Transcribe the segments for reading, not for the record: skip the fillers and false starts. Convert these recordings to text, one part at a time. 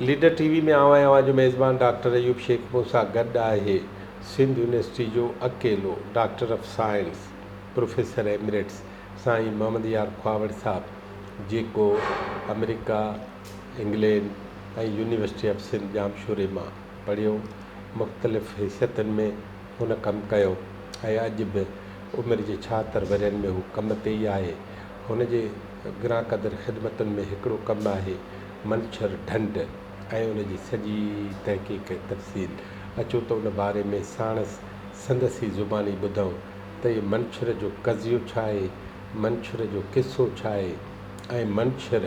Leader ٽي V ۾ آئون آهيان اوهان جو ميزبان ڊاڪٽر ايوب شيخ مون سان گڏ آهي سنڌ يونيورسٽي جو اڪيلو doctor of science professor emeritus Sain Muhammad Yar Khahawar صاحب جيڪو آمريڪا انگلينڊ ۽ يونيورسٽي آف سنڌ ڄامشوري مان پڙهيو مختلف حيثيتن ۾ هن ڪم ڪيو ۽ اڄ به عمر جي 76 ورهين ۾ هو ڪم تي ئي آهي هن جي گران قدر خدمتن ۾ هڪڙو ڪم آهي منڇر ڍنڍ ۽ ان جي سڄي تحقيق ۽ تفصيل. اچو ته ان باري ۾ ساڻس سندس ئي زباني ٻڌون ته اهي منڇر جو قضيو ڇا آهي، منڇر جو قصو ڇا آهي ۽ منڇر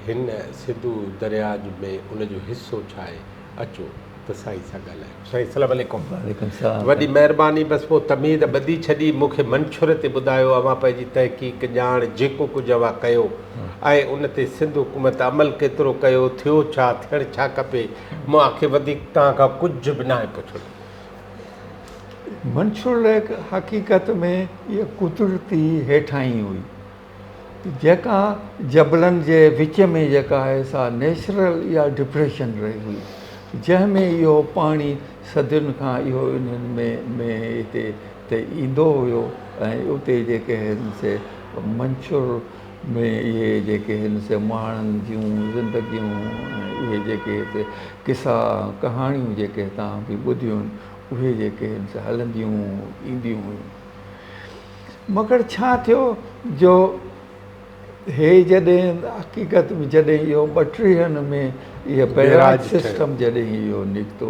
هن سنڌو درياء ۾ ان جو حصو ڇا آهي. اچو ته سائين سان ڳالهايون. سائين السلام عليڪم. وعليڪم السلام. وڏي مهرباني بس پوء تمهيد ٻڌي ڇڏي مون کي منڇر تي ٻڌايو اوهان پنهنجي تحقيق ڄاڻ جيڪو ڪجهه اوهان ڪيو ۽ ان تي سنڌ حڪومت عمل ڪيترو ڪيو ٿيو ڇا ٿيڻ ڇا کپي مون کي وڌيڪ توهان کان ڪجهه به ناهي پڇڻو. منڇر ليڪ حقيقت ۾ اها قدرتي هيٺاهين هئي. جيڪا جبلن جي وچ ۾ جيڪا آهي سا نيچرل اها ڊپريشن رهي هئي جنهن ۾ اهو پاڻي صدين کان اهو انهن ۾ ۾ هتي تي ايندو هيو ۽ اتي جيڪي هن سي منڇر ۾ اهي جيڪي هن سي مهاڻن جون زندگيون ۽ اهي جيڪي هتي قصا ڪهاڻيون جيڪي هتان به ٻڌيون اهي جيڪي هن سي هلنديون اينديون هيون. مگر ڇا ٿيو جو هي جڏهن حقيقت ۾ جڏهن اهو ٻٽيهن ۾ اهو بئراج سسٽم جڏهن اهو نڪتو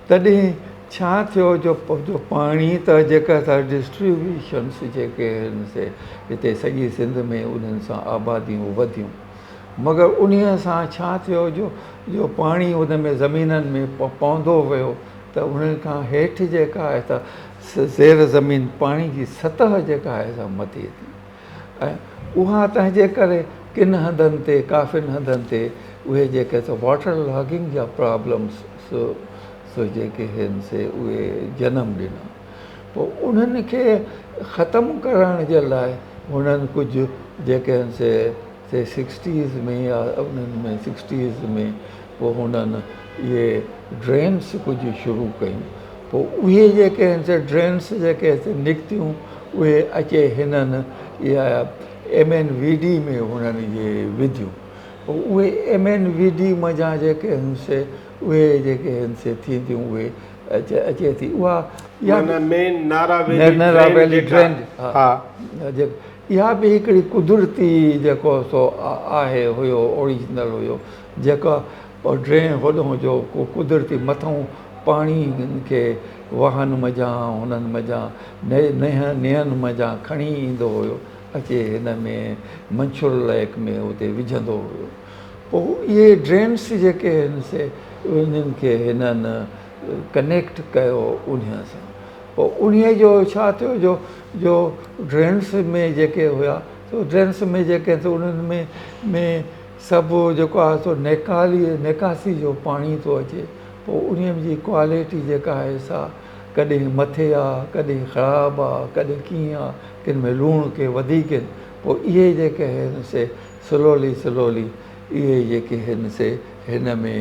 تڏهن ڇا ٿيو جو جو پاڻي ته جيڪا سا ڊسٽريبيوشنس جيڪي آهن سي هتي سڄي سنڌ ۾ انهن سان آباديون وڌيون مگر انهيء سان ڇا ٿيو جو جو پاڻي ان ۾ زمينن ۾ پوندو ويو ته انهن کان هيٺ جيڪا آهي ته زير زمين پاڻي جي سطح جيڪا آهي سا مٿي ٿي ۽ اها تنهن جي ڪري ڪن هنڌن تي ڪافين هنڌن تي اهي جيڪي سو واٽر لاگنگ جا پرابلمس سو جيڪي هن سي اهي جنم ڏنا پوء انهن کي ختم ڪرڻ جي لاء هنن ڪجهه جيڪي هن سي سي سڪسٽيز ۾ يا انهن ۾ سڪسٽيز ۾ پوء هنن اهي ڊرينس ڪجهه شروع ڪيون پوء اهي جيڪي آهن سي ڊرينس جيڪي هتي نڪتيون اهي اچي هنن اها ايم اين وي ڊي ۾ هنن اهي وڌيون پوء اهي ايم اين وي ڊي منجهان جيڪي آهن سي اهي جيڪي آهن سي ٿينديون اهي اچي اچي ٿي اها معنيٰ مين نارا ويلي ڊرين جيڪا ها اها به هڪڙي قدرتي جيڪو سو آهي هيو اوريجنل هيو جيڪا ڊرين هوڏهون جو ڪو قدرتي مٿئون پاڻي کي واهن منجهان هنن منجهان نين منجهان کڻي ايندو هيو اچي هن ۾ منڇر ليڪ ۾ اتي وجهندو هيو پوء اهي ڊرينس جيڪي هن سي انهن کي هنن ڪنيڪٽ ڪيو انهي سان پوء انهي جو ڇا ٿيو جو جو ڊرينس ۾ جيڪي هيا سو ڊرينس ۾ جيڪي سو انهن ۾ ۾ سڀ جيڪو آهي سو نيڪالي نيڪاسي جو پاڻي ٿو اچي پوء انهي جي ڪوالٽي جيڪا آهي سا ڪڏهن مٿي آ ڪڏهن خراب آ ڪڏهن ڪيئن آ ڪن ۾ لوڻ ڪي وڌيڪ آهن پوء اهي جيڪي آهن سي سلولي سلولي اهي جيڪي آهن سي هن ۾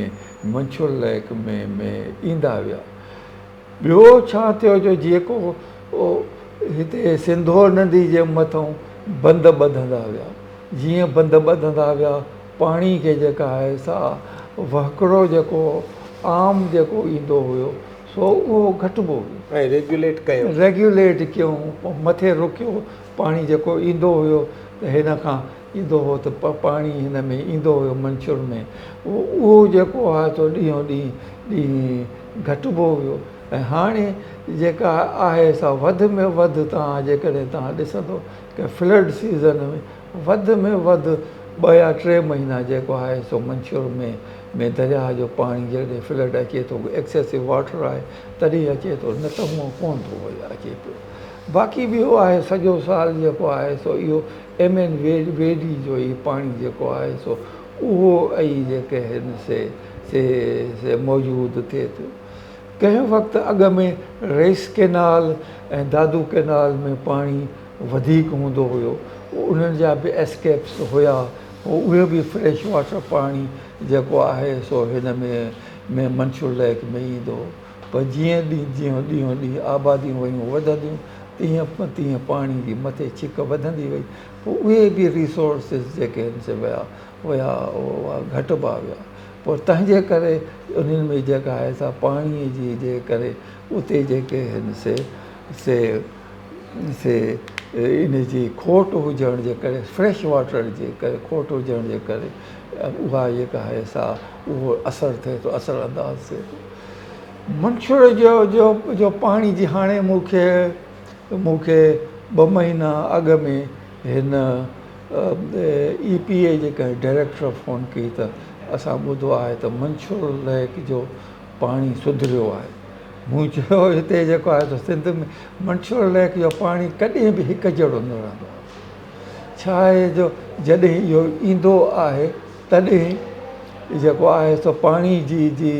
منڇر ليڪ ۾ ۾ ايندا ويا. ٻيو ڇا ٿيو جو جيڪو هتي سنڌو ندي جي مٿئون بند ٻڌندا ويا، جيئن بند ٻڌندا ويا پاڻي کي جيڪا آهي سا وهڪرو جيڪو عام جيڪو ايندو هيو سو اهو گهٽبو ويو. ۽ ريگيوليٽ ڪيو. ريگيوليٽ ڪيو مٿي رڪيو پاڻي جيڪو ايندو هيو ته هن کان ايندو هو ته پاڻي هن ۾ ايندو هيو منڇر ۾ اهو جيڪو آهي سو ڏينهون ڏينهن ڏينهن گهٽبو ويو ۽ هاڻي جيڪا آهي سا وڌ ۾ وڌ توهان جيڪڏهن توهان ڏسندو ته فلڊ سيزن ۾ وڌ ۾ وڌ ٻه يا ٽي مهينا جيڪو آهي سو منڇر ۾ ۾ درياهه جو پاڻي جڏهن فلڊ اچي ٿو ايڪسيسو واٽر آهي تڏهن اچي ٿو نه ته هونء ڪونه ٿو اچي پيو باقي ٻيو آهي سڄو سال جيڪو آهي سو اهو ايم اين وي ڊي جو هي پاڻي جيڪو آهي سو اهو ئي جيڪي هن سي سي سي موجود ٿئي ٿو. ڪنهن وقت اڳ ۾ رئيس ڪينال ۽ دادو ڪينال ۾ پاڻي وڌيڪ هوندو هيو انهن جا به ايسڪيپس هيا پوء اهو به فريش واٽر پاڻي جيڪو آهي سو هن ۾ ۾ منڇر ليڪ ۾ ايندو هو پر جيئن ڏينهن جيئن ڏينهون ڏينهن آباديون ويون وڌنديون تيئن تيئن پاڻي جي مٿي ڇڪ وڌندي وئي پوء اهي به ريسورسز جيڪي آهن سي ويا ويا گهٽبا ويا پوء تنهن جي ڪري انهن ۾ جيڪا آهي سا پاڻي جي جي ڪري اتي جيڪي آهن سي سي سي ان جي کوٽ هجڻ جي ڪري فريش واٽر جي ڪري کوٽ هجڻ جي ڪري اها جيڪا آهي سا اهو اثر ٿئي ٿو اثر انداز ٿئي ٿو منڇر جو جو جو پاڻي جي هاڻي مون کي مون کي ٻه مهينا اڳ ۾ هن اي پي اي جي ڪنهن ڊائريڪٽر فون ڪئي ته اسان ٻڌو آهي ته منڇر ليڪ جو پاڻي سڌريو آهي مون چيو هتي جيڪو آهي سو سنڌ ۾ منڇر ليڪ جو پاڻي ڪڏهن به هڪ جهڙو نه رهندو آهي ڇا آهي جو جڏهن اهو ايندو آهي تڏهن جيڪو آهي سو پاڻي جي جي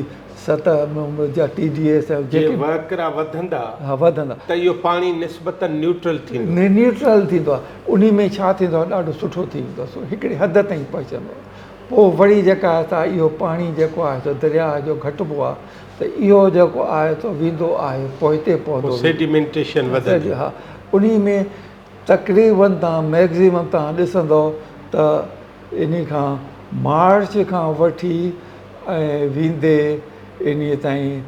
سطح ۾ جا ٽي ڊي ايس جي جيڪي وهڪرا وڌندا ها وڌندا ته اهو پاڻي نسبتاً نيوٽرل ٿيندو. نيوٽرل ٿيندو آهي انهي ۾ ڇا ٿيندو آهي ڏاڍو سٺو ٿي ويندو آهي سو هڪڙي حد تائين پهچندو آهي پوء وري جيڪا آهي سا اهو پاڻي جيڪو آهي سو درياهه جو گهٽبو آهي ته اهو جيڪو آهي سو ويندو آهي پوئتي پوندو پوء سيڊيمينٽيشن وڌندي. ها انهي ۾ تقريبن توهان ميڪزيمم توهان ڏسندو ته انهي کان مارچ کان وٺي ۽ ويندي انهي تائين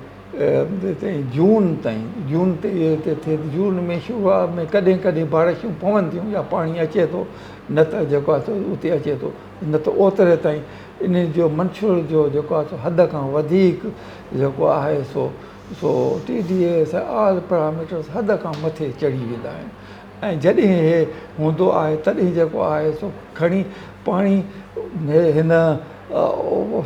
تائين جون تائين جون تي ٿئي جون ۾ شروعات ۾ ڪڏهن ڪڏهن بارشون پون ٿيون يا پاڻي اچي ٿو نه ته جيڪو آهي سو اتي اچي ٿو نه ته اوتري تائين انهي جو منڇر جو جيڪو آهي سو حد کان وڌيڪ جيڪو آهي سو سو T D S all parameters حد کان مٿي چڙهي ويندا آهن ۽ جڏهن هي هوندو آهي تڏهن جيڪو آهي سو کڻي پاڻي هن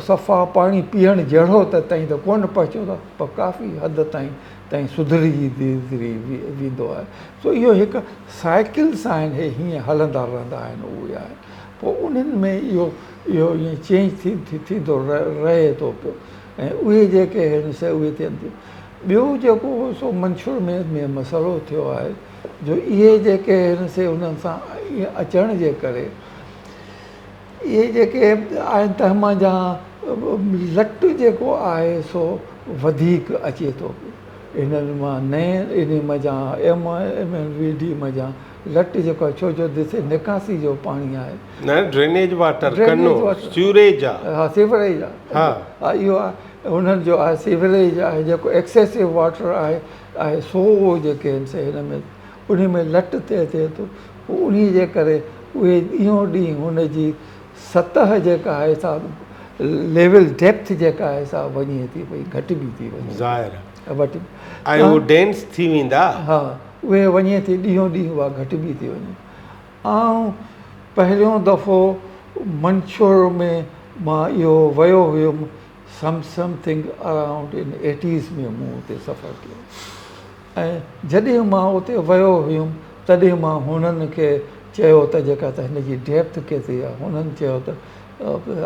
صفا پاڻي پيئڻ جهڙو ته تائين ته ڪونه پهچو ٿا پر ڪافي حد تائين تائين سڌرجي ويندو آهي سو اهو هڪ سائيڪلس آهن هي هيئن هلندا رهندا آهن اهي آهن پوء انهن ۾ اهو اهو ائين چينج ٿي ٿيندو رهي ٿو پيو ۽ اهي جيڪي آهن سي اهي ٿين ٿيون ٻيو جيڪو هو سو منڇر ۾ ۾ مسئلو ٿيو آهي جو اهي جيڪي آهن سي انهن سان ائين اچڻ جي ڪري اهي جيڪي آهن تنهن منجهان لٽ جيڪو آهي سو وڌيڪ اچي ٿو پيو انهن مان نئين انهي منجهان ايم ايم وي ڊي منجهان لٽ جيڪو آهي ڇو جو ڏسي نڪاسي جو پاڻي آهي. نه ڊرينيج واٽر ڪنو سيوريج آ. ها سيوريج آ ها اهو آهي انهن جو آهي سيوريج آهي جيڪو ايڪسيسو واٽر آهي آهي سو اهو جيڪي آهن سي هن ۾ انهي ۾ لٽ ٿئي ٿئي ٿو پوء انهي جي ڪري اهي ڏينهون ڏينهن هن جي سطح جيڪا آهي سا ليول ڊيپٿ جيڪا آهي سا وڃي ٿي پئي گهٽبي ٿي وڃي. ظاهر آهي ۽ هو ڊينس ٿي ويندا. ها اهي وڃي ٿي ڏينهون ڏينهن اها گهٽبي ٿي وڃي. آئون پهريون دفعو منڇر ۾ مان اهو ويو هيم some something around in eighties ۾ مون اتي سفر ڪيو ۽ جڏهن مان اتي ويو هيم تڏهن مان هنن کي چيو ته جيڪا ته هن جي ڊيپٿ ڪيتري آهي هنن چيو ته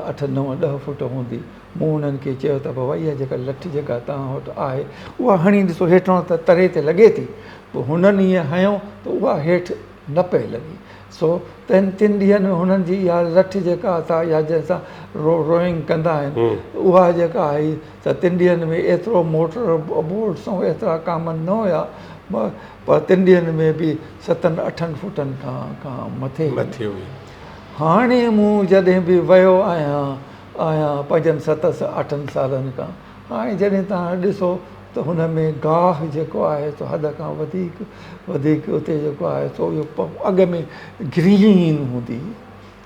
اٺ نو ڏهه فوٽ هوندي مون انهن کي چيو ته بابا اها جيڪا لٺ جيڪا توهان وٽ آهي اها هڻي ڏسو هيٺان ته تري تي لڳي ٿي پوء هنن ائين هنيو ته اها هيٺ نه پئي لڳي سو تن تن ڏينهن ۾ هنن جي اها لٺ جيڪا اٿا يا جنهن سان روئنگ ڪندا آهن اها جيڪا آئي ته تن ڏينهن ۾ ايترو موٽر بوٽس ۽ ايترا ڪامن نه هيا پر تن ڏينهن ۾ به ستن اٺن فوٽن کان کان مٿي مٿي هئي. هاڻي مون جڏهن به ويو آهيان آهيان پنجن ست اٺن سالن کان هاڻي جڏهن توهان ڏسو ته هن ۾ گاهه جيڪو آهي سو حد کان وڌيڪ وڌيڪ اتي جيڪو آهي سو اهو اڳ ۾ گرين هوندي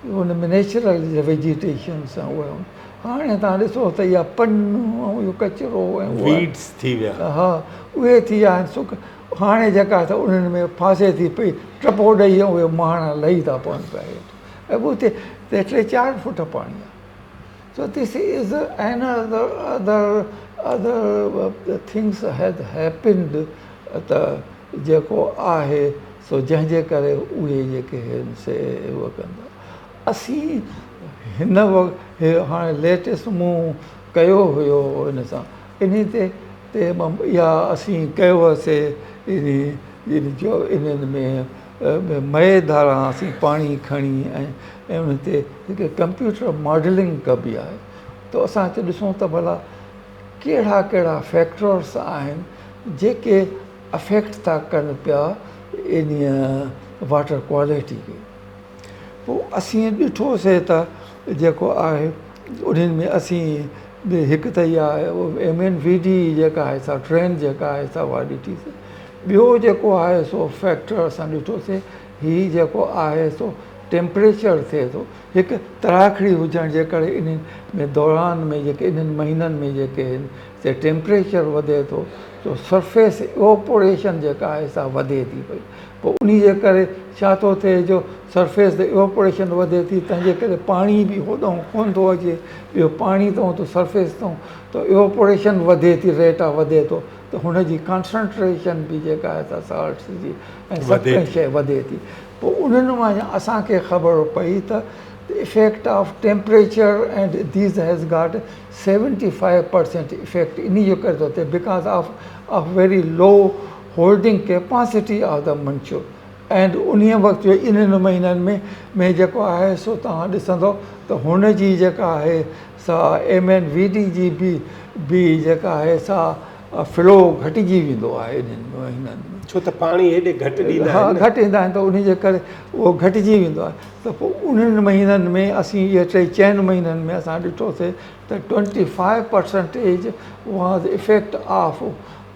هئي ان ۾ نيچرل ويجيٽيشن سان اهي هاڻي توهان ڏسو ته اها پن ۽ اهو ڪچرو ۽ ويڊس ٿي ويا ها اهي ٿي ويا آهن سو هاڻي جيڪا ته انهن ۾ ڦاسي ٿي پئي ٽپو ڏئي اهي مهاڻا لهي ٿا پون پيا هيٺ ۽ اتي ٽي چار فوٽ پاڻي آهي So this is another other other things has happened ته جيڪو آهي سو جنهن جي ڪري اهي جيڪي هن سي اهو ڪندا اسين هن وقت هاڻي ليٽيسٽ مون ڪيو هيو ان سان انهي تي تي اها اسين ڪيو هوسي انهي جو انهن ۾ مئي ڌاران اسين پاڻي کڻي ۽ ان تي هڪ ڪمپيوٽر ماڊلنگ ڪبي آهي ته اسان هتي ڏسون ته ڀلا ڪهڙا ڪهڙا فيڪٽرس آهن جيڪي افيڪٽ ٿا ڪن پيا انهيء واٽر ڪوالٽي کي. پوء اسين ڏٺوسي ته جيڪو آهي انهن ۾ اسين به هڪ ته اها ايم اين وي ڊي جيڪا آهي سا ٽرين جيڪا آهي سا اها ڏٺي سي ٻيو جيڪو آهي سو فيڪٽر اسان ڏٺوسي هي جيڪو آهي سو ٽيمپريچر ٿئي ٿو هڪ تراکڙي هجڻ جي ڪري انهن ۾ دوران ۾ جيڪي انهن مهينن ۾ جيڪي آهن سي ٽيمپريچر وڌي ٿو تو سرفيس ايوپوريشن جيڪا آهي سا وڌي ٿي پئي پوء انهي جي ڪري ڇا ٿو ٿئي جو سرفيس تي ايوپوريشن وڌي ٿي تنهن جي ڪري پاڻي به هوڏانهن ڪونه ٿو اچي ٻيو پاڻي ته ٿو سرفيس تان ته ايوپوريشن وڌي ٿي ريٽ آف وڌي ٿو ته هن جي ڪانسنٽريشن به جيڪا آهي سا سالٽس جي ۽ سڀ ڪنهن شيء وڌي ٿي پوء انهن مان اسان کي خبر پئي ته effect of temperature and these has got 75% effect انهي جو ڪري ٿو ٿئي because of of very low holding capacity of the Manchar and انهي وقت جو انهن مهينن ۾ ۾ جيڪو آهي سو توهان ڏسندو ته هن جي جيڪا آهي سا ايم اين وي ڊي جي به به جيڪا آهي سا فلو گهٽجي ويندو آهي انهن مهينن ۾. ڇو ته پاڻي هيڏي گهٽ ڏيندا آهن نه. گهٽ ايندا آهن ته انهي جي ڪري اهو گهٽجي ويندو آهي ته پوء انهن مهينن ۾ اسين اهي ٽي چئن مهينن ۾ اسان ڏٺوسي ته twenty five percentage was effect of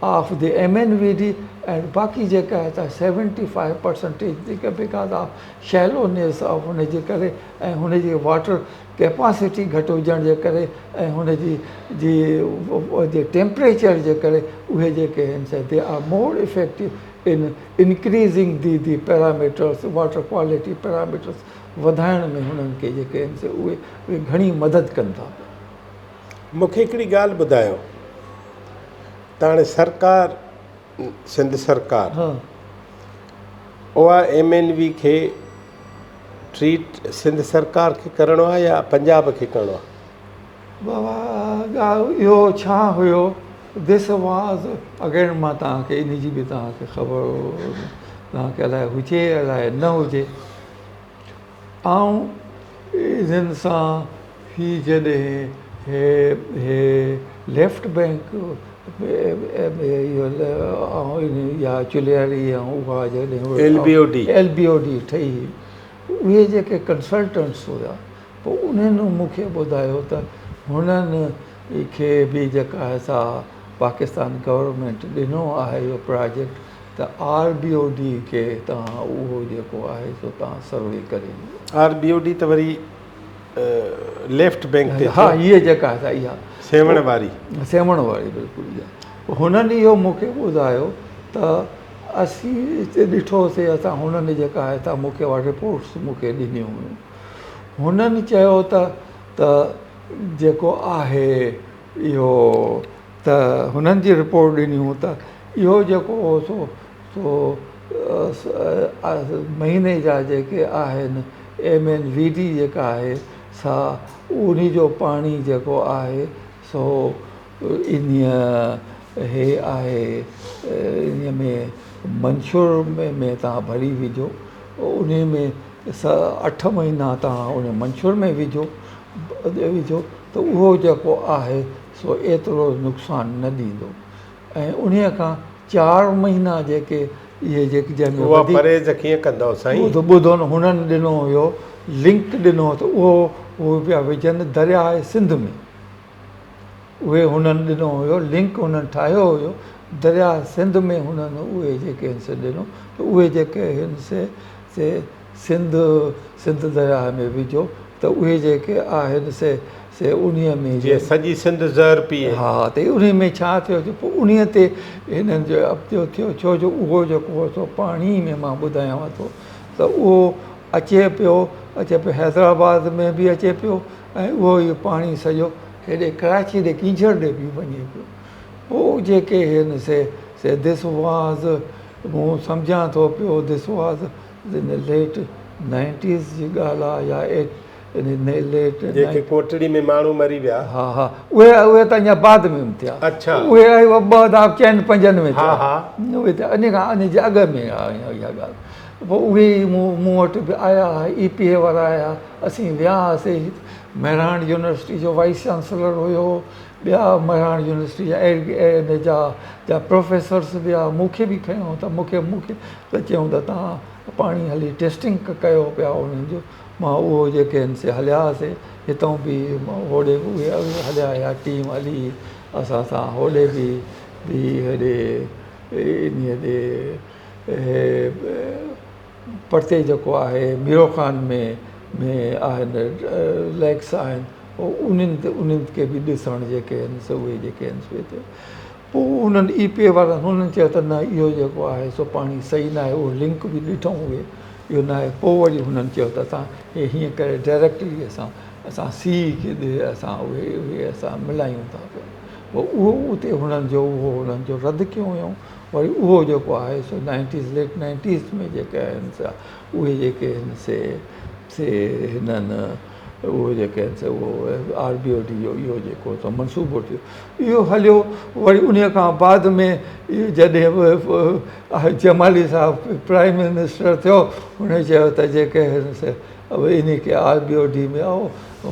of the M N V D and باقي جيڪا آهي ته سيونٽي فائيو پرسنٽيج جيڪا because of شيلونيس آف هن جي ڪري ۽ هن جي واٽر ڪيپاسٽي گهٽ هجڻ جي ڪري ۽ هن جي جي جي ٽيمپريچر جي ڪري اهي جيڪي آهن سي they are more effective in increasing the the parameters water quality parameters وڌائڻ ۾ هنن کي جيڪي آهن سي اهي اهي گهڻي مدد ڪن ٿا پيا. مون کي هڪڙي ڳالهه ٻڌايو ته هاڻي سرڪار سنڌ سرڪار اها ايم اين وي کي ٽريٽ سنڌ سرڪار کي ڪرڻو آهي يا پنجاب کي ڪرڻو آهي؟ بابا ڳالهه اهو ڇا هيو this was again مان توهان کي ان جي به توهان کي خبر توهان کي الائي هجي الائي نه هجي آئون انهن سان هي جڏهن هي هي ليفٽ بينڪ يا چلياري يا اها جڏهن L B O D L B O D ٺهي اهي جيڪي ڪنسلٽنٽس هيا پوء انهن مون کي ٻڌايو ته هنن کي به جيڪا آهي سا پاڪستان گورنمينٽ ڏنو آهي اهو پراجيڪٽ ته آر بي او ڊي کي توهان اهو جيڪو آهي سو توهان سروي ڪري ڏيو. آر بي او ڊي ته وري ليفٽ بينڪ تي ها هيء جيڪا آهي سا اها سيوهڻ واري. سيوهڻ واري بلڪل اها. هنن اهو مون کي ٻڌايو ته اسين هتي ڏٺوسي اسان هنن جيڪا آهي سا مون کي اها رپورٽس مون کي ڏنيون هيون. هنن چيو ته ته جيڪو آهي اهو ته هنن جي رپورٽ ڏني هون ته اهو جيڪو هو سو سو مهيني جا جيڪي آهن ايم اين وي ڊي جيڪا آهي سا انهي جو پاڻي جيڪو آهي سو انهي هي آهي انهي ۾ منڇر ۾ تان ڀري وجهو انهي ۾ اٺ مهينا تان ان منڇر ۾ وجهو وجهو ته اهو جيڪو آهي سو ايترو نقصان نه ڏيندو ۽ انهيء کان چار مهينا جيڪي اهي جيڪي جنهن ۾ اها پرهيز ڪيئن ڪندؤ سائين؟ ٻڌو ٻڌو نه هنن ڏنو هيو لنڪ ڏنو ته اهو اهي پيا وجهن درياء سنڌ ۾ اهي هنن ڏنو هيو لنڪ هنن ٺاهيو هيو درياء سنڌ ۾ هنن اهي جيڪي هن سي ڏنو ته اهي جيڪي هن سي سي سنڌ سنڌ درياء ۾ وجهو ته اهي جيڪي آهن سي سي انهيء ۾. جيئن سڄي سنڌ زهر پيئي. ها ته انهيء ۾ ڇا ٿيو جو پوء انهيء تي هنن جو ابتيو ٿيو ڇو جو اهو جيڪو هو سو پاڻي ۾ مان ٻڌايانو ٿو ته اهو اچي پيو اچي پيو حيدرآباد ۾ به اچي پيو ۽ اهو ئي پاڻي سڄو هيڏي ڪراچي ڏي ڪينجهر ڏي به وڃي پيو پوء جيڪي هن سي سي this was مون سمجهان ٿو پيو this was in late nineties جي ڳالهه آ يا ايٽ ليٽ جيڪي ڪوٽڙي ۾ ماڻهو مري ويا. ها ها اهي اهي ته اڃا بعد ۾ ٿيا. اڇا. اهي 2004 5 ۾ ٿيا. ها ها. اهي ته ان کان ان جي اڳ ۾ آ اها ڳالهه. پوء اهي ئي مون مون وٽ به آيا اي پي اي وارا آيا اسين ويا هئاسي مهراڻ يونيورسٽي جو وائيس چانسلر هيو ٻيا مهراڻ يونيورسٽي جا ان جا جا پروفيسرس به آيا مون کي به کنيو ته مون کي مون کي ته چيائون ته توهان پاڻي هلي ٽيسٽنگ ڪيو پيا انهن جو مان اهو جيڪي آهن سي هليا هئاسي هتان به هوڏي به اهي هليا آيا ٽيم هلي اسان سان هوڏي به به هيڏي انهي ڏي پرتي جيڪو آهي ميرو خان ۾ ۾ آهن ليڪس آهن انهن تي انهن کي به ڏسڻ جيڪي آهن سو اهي جيڪي آهن سو هتي پوء انهن اي پي اي وارن هنن چيو ته نه اهو جيڪو آهي سو پاڻي صحيح نه آهي اهو لنڪ به ڏٺائون اهي اهو نه آهي پوء وري هنن چيو ته اسان هي هيئن ڪري ڊائريڪٽلي اسان اسان سي کي ڏي اسان اهي اهي اسان ملايون ٿا پيا پوء اهو اتي هنن جو اهو هنن جو رد ڪيو هيائون وري اهو جيڪو آهي سو نائنٽيز ليٽ نائنٽيز ۾ جيڪي آهن سا اهي جيڪي آهن سي سي هنن اهو جيڪي آهن سي اهو آر بي او ڊي جو اهو جيڪو سو منصوبو ٿيو اهو هليو وري ان کان بعد ۾ جڏهن جمالي صاحب پرائم منسٽر ٿيو هن چيو ته جيڪي آهن سي انهي کي آر بي او ڊي ۾ آئو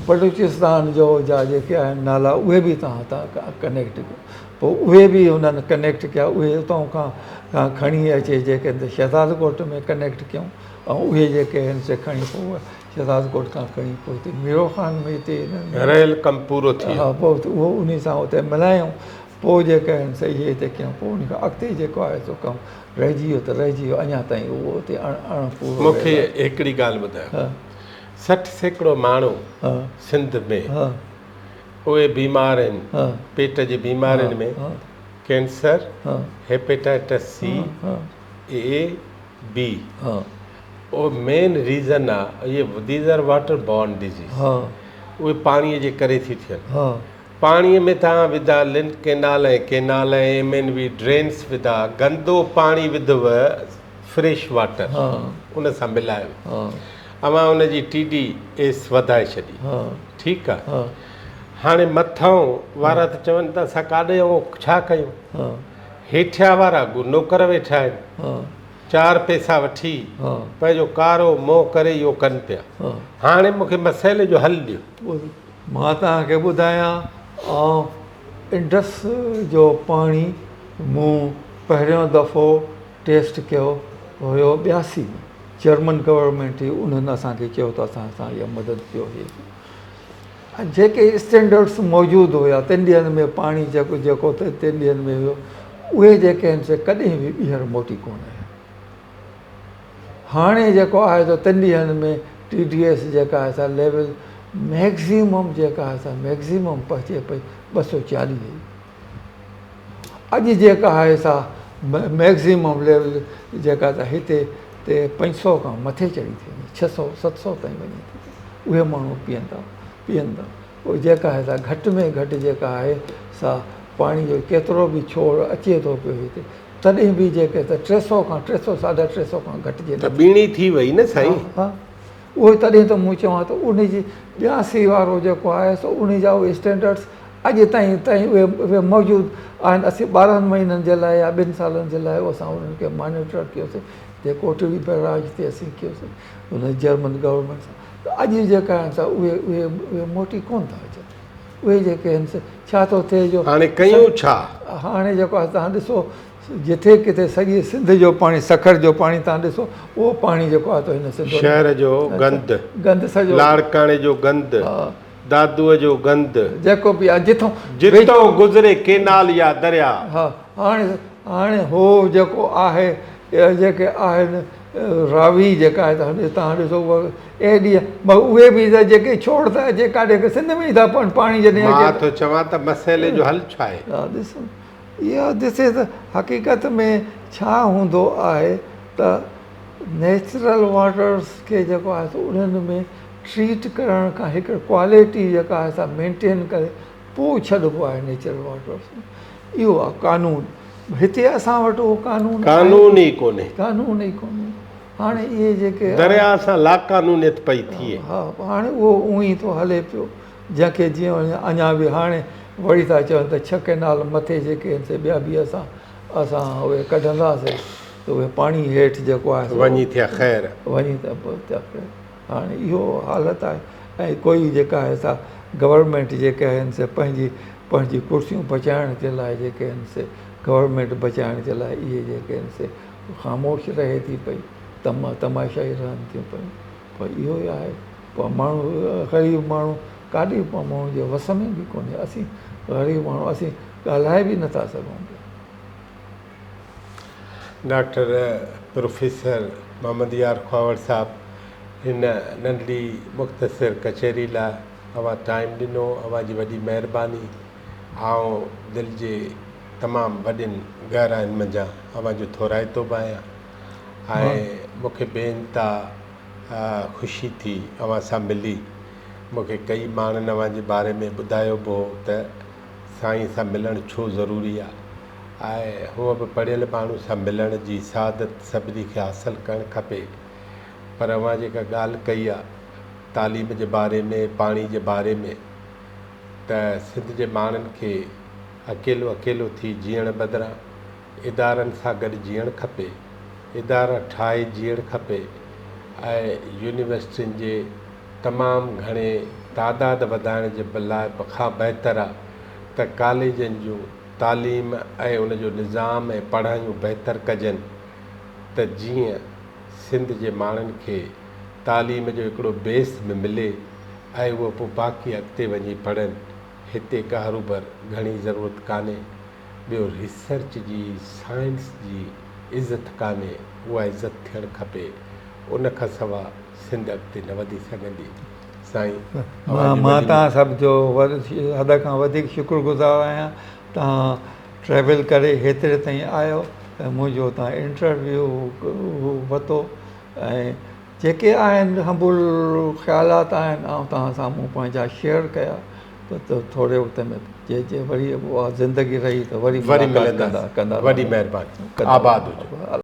بلوچستان جو جا جيڪي آهن نالا اهي به توهان تان ڪنيڪٽ ڪيو پوء اهي به هنن ڪنيڪٽ ڪيا اهي اتان کان کان کڻي اچي جيڪي آهن شهداد ڪوٽ ۾ ڪنيڪٽ ڪيون ۽ اهي جيڪي آهن سي کڻي پوء شهداد ڪوٽ کان کڻي پوء هتي ميرو خان ۾ هتي هنن رهيل ڪم پورو ٿي ها پوء اهو انهي سان اتي ملايائون پوء جيڪي آهن سي اهي هتي ڪيائون پوء ان کان اڳتي جيڪو آهي سو ڪم رهجي ويو ته رهجي ويو اڃا تائين اهو اتي اڻ اڻ پورو مون کي هڪڙي ڳالهه ٻڌايو 60% ماڻهو سنڌ ۾ اهي بيمار آهن پيٽ جي بيمارين ۾ ڪينسر، هيپيٽائٽس سي، اي، بي اهو مين ريزن آ اهي these are water borne disease اهي پاڻي جي ڪري ٿي ٿين پاڻي ۾ توهان وڌا link canal ۽ canal ۽ M N V drains وڌا گندو پاڻي وڌو فريش واٽر ان سان ملايو اوهان ان جي ٽي ڊي ايس وڌائي ڇڏي ٺيڪ آ هاڻي مٿئون وارا ته چون ته اسان ڪاڏي ۽ ڇا ڪيون هيٺيان وارا نوڪر ويٺا آهن چار پئسا وٺي پنهنجو ڪارو منهن ڪري اهو ڪن پيا هاڻي مون کي مسئلي جو حل ڏيو. مان توهان کي ٻڌايان آئون انڊس جو پاڻي مون پهريون دفعو ٽيسٽ ڪيو هيو 82 ۾ جرمن گورنمينٽ هئي انهن اسان کي چيو ته اسان سان اها مدد ڪيو هي ۽ جيڪي اسٽينڊرڊس موجود هيا تن ڏينهن ۾ پاڻي جيڪو جيڪو تن ڏينهن ۾ هيو اهي جيڪي آهن سي ڪڏهن به ٻيهر موٽي ڪونه آيا هاڻي جيڪو آهي سو تن ڏينهن ۾ ٽي ڊي ايس جيڪا آهي سا ليول ميڪزيمم جيڪا آهي سا ميڪزيمم پهچي پئي 240. اڄ جيڪا آهي سا ميڪزيمم ليول جيڪا ته هتي تي 500 کان مٿي چڙهي ٿي وڃي، 600 700 تائين وڃي ٿي. اهي ماڻهو پيئن ٿا پيئن ٿا. پوء جيڪا آهي سا گهٽ ۾ گهٽ جيڪا آهي سا پاڻي جو ڪيترو به ڇوڙ اچي ٿو پيو هتي تڏهن به جيڪي ته 300 کان 300 350 کان گهٽجي ته ٻيڻي ٿي وئي نه سائين. ها اهو تڏهن ته مون چوان ته ان جي 82 وارو جيڪو آهي سو ان جا اهي اسٽينڊرڊس اڄ تائين تائين اهي اهي موجود آهن. اسين 12 مهينن جي لاء يا 2 سالن جي لاء اسان انهن کي مانيٽر ڪيوسين جي ڪوٽڙي بئراج تي اسين ڪيوسين ان جرمن گورنمينٽ سان ته اڄ جيڪا آهن سا اهي اهي اهي موٽي ڪونه ٿا اچن. اهي جيڪي آهن سي ڇا ٿو ٿئي جو هاڻي ڪيون ڇا؟ هاڻي جيڪو آهي توهان ڏسو جٿي ڪٿي سڄي سنڌ جو پاڻي سکر جو پاڻي توهان ڏسو اهو پاڻي جيڪو آهي ته هن سنڌ شهر جو گند، گند سڄو لاڙڪاڻي جو گند، دادوء جو گند، جيڪو به آهي جٿو جتو گذري ڪينال يا درياء. ها هاڻي هاڻي هو جيڪو آهي جيڪي آهن راوي جيڪا آهي ته توهان ڏسو اها ايڏي اهي به ته جيڪي ڇوڙ ٿا اچي ڪاڏي سنڌ ۾ ئي ٿا پون پاڻي جڏهن اچي. مان ٿو چوان ته مسئلي جو حل ڇا آهي؟ ها ڏسو اهو ڏسي ته حقيقت ۾ ڇا هوندو آهي ته نيچرل واٽرس کي جيڪو آهي سو انهن ۾ ٽريٽ ڪرڻ کان هڪ ڪوالٽي جيڪا آهي سا مينٽين ڪري پوء ڇڏبو آهي نيچرل واٽرس ۾ اهو آهي قانون. هتي اسان وٽ اهو قانون قانون ئي ڪونهي. قانون ئي ڪونهي. هاڻي اهي جيڪي درياء سان لاقانونيت پئي ٿئي. ها هاڻي اهو اونئن ئي ٿو هلي پيو جنهن کي جيئن وڃي. اڃا به هاڻي وري ٿا چون ته 6 ڪئنال مٿي جيڪي آهن سي ٻيا به اسان اسان اهي ڪڍنداسين. ته اهي پاڻي هيٺ جيڪو آهي سو وڃي ٿيا خير. وڃي ٿيا خير. هاڻي اهو حالت آهي ۽ ڪوئي جيڪا آهي سا گورنمينٽ جيڪي آهن سي پنهنجي پنهنجي ڪرسيون بچائڻ جي لاء جيڪي آهن سي گورنمينٽ بچائڻ جي لاء اهي جيڪي آهن سي خاموش رهي ٿي پئي تم تماشائي رهن ٿيون پيون پر اهو ئي آهي پر ماڻهو غريب ماڻهو ڪاڏي ماڻهو جي وس ۾ به ڪونهي اسين غريب ماڻهو اسين ڳالهائي به نٿا سگهون پيا. ڊاڪٽر پروفيسر محمد يار خواوڙ صاحب هن ننڍڙي مختصر ڪچهري لاء اوهان ٽائيم ڏنو اوهان جي وڏي مهرباني آئون دل جي تمام وڏين گهراين منجهان اوهان جو ٿورائتو به آهيان ۽ مون کي بي انتها خوشي ٿي اوهان سان ملي مون کي ڪئي ماڻهن اوهان جي باري ۾ ٻڌايو به هو ته سائين سان ملڻ ڇو ضروري آ ۽ هونء به پڙهيل ماڻهو سان ملڻ جي سعادت سڀني کي حاصل ڪرڻ کپي پر اوهان جيڪا ڳالهه ڪئي آ تعليم جي باري ۾ پاڻي جي باري ۾ ته سنڌ جي ماڻهن کي اڪيلو اڪيلو ٿي جيئڻ بدران ادارن سان گڏ جيئڻ کپي ادارا ٺاهي جيئڻ کپي ۽ يونيورسٽين جي تمام گهڻي تعداد وڌائڻ جي لاء کان بهتر آ ته ڪاليجن جون تعليم ۽ ان جو نظام ۽ پڙهايون بهتر ڪجن ته جيئن سنڌ جي ماڻهن کي تعليم جو هڪڙو بيس به ملي ۽ اهي پوء باقي اڳتي وڃي پڙهن هتي ڪا هروڀر گهڻي ضرورت ڪانهي ٻيو ريسرچ جي سائنس جي عزت ڪانهي اها عزت ٿيڻ کپي ان کان سوا سنڌ اڳتي نه وڌي سگهندي سائين اوهان جي مان وڏي توهان سڀ جو حد کان وڌيڪ شڪر گذار آهيان توهان ٽريول ڪري هيتري تائين آيو ۽ منهنجو توهان انٽرويو ورتو ۽ جيڪي آهن هنبل خيالات آهن آئون توهان سامهون پنهنجا شيئر ڪيا ته ٿوري وقت ۾ جي جي وري اها زندگي رهي ته وري وري ملاقات ڪندا ملنداسين ڪندا وڏي رهنداسين مهرباني ڪندا آباد هجو. رهنداسين.